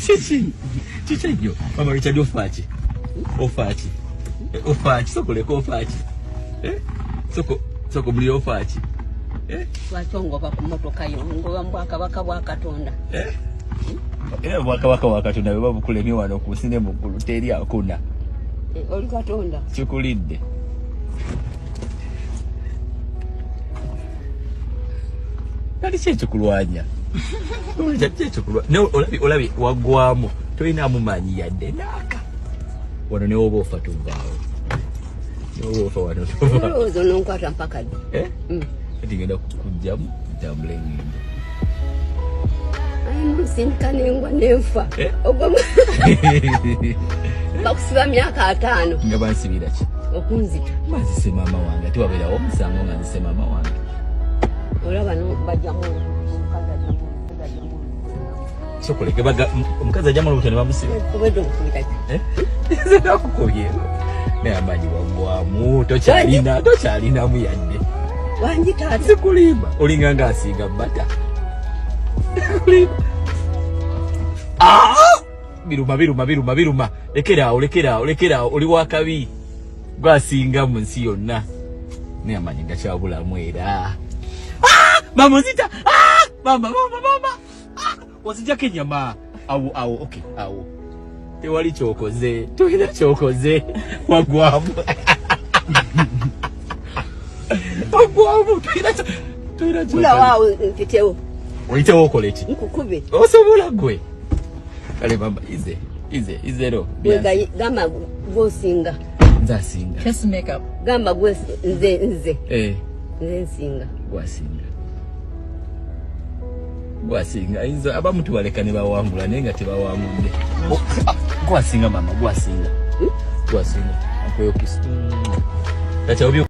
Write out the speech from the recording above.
Kiki kiki ennyo mama Richard, ofaaki ofaaki ofaaki sokoleka ofaaki eh? Soko soko muli ofaaki eh? Lwaki ongoba ku motoka yo? Ngoba mu bwakabaka bwa Katonda. Eh? Era obwakabaka bwa Katonda bwe babukulemye wano ku nsi ne mu ggulu teri akuna. Oli Katonda. Kikulidde. Kati ki ekikulwanya? Ki ekikulwanya? Olabye olabye waggwamu tolinamu maanyi yadde naaka. Wano ne woba ofa tuvaawo. Ne woba ofa wano tuvaawo. Olowooza ononkwata mpaka ddi? Eh? Kati ngenda kukugyamu ntambule ngende. Nsindika nengwa nenfa. Eh? Ogwo bakusiba myaka 50. Nga bansibira ki? Okunzita. Banzise maama wange ate wabeerawo omusango nga nzise maama wange. Olaba no bajjamu omukazi ajjamu omukazi ajjamu. Sokoleke baga omukazi ajjamu olubuto ne bamusiba. Obwedde okukubita ki? Eh? Nze nakukubye. Naye amaanyi waggwamu tokyalina tokyalinamu yadde. Wangi taata. Sikulimba olinga nga asiiga bata. Sikulimba. Ah! Biruma biruma biruma biruma. Lekeraawo lekeraawo lekeraawo oli wakabi. Gwasinga mu nsi yonna. Naye amaanyi gakyabulamu era. Ah! Mama nzita. Ah! Mama mama mama. Ah! Wazijjako ennyama. Awo awo okay awo. Tewali kyokoze. Tolina kyokoze. Wagwamu. Wagwamu. Tolina tolina kyokoze. Bulawo mpitewo. Oyitewo okole ki? Nkukube. Osobola gwe. Kale mama ize ize izero. Gamba gwosinga. Nze asinga. Just makeup. Gamba gwe nze nze. Eh. Nze nsinga. Gwasinga. Gwasinga. Inza abamu tubaleka ne bawangula naye nga tebawangudde. Oh, ah, gwasinga mama gwasinga. Gwasinga. Akweyo kiss. Tacha obi.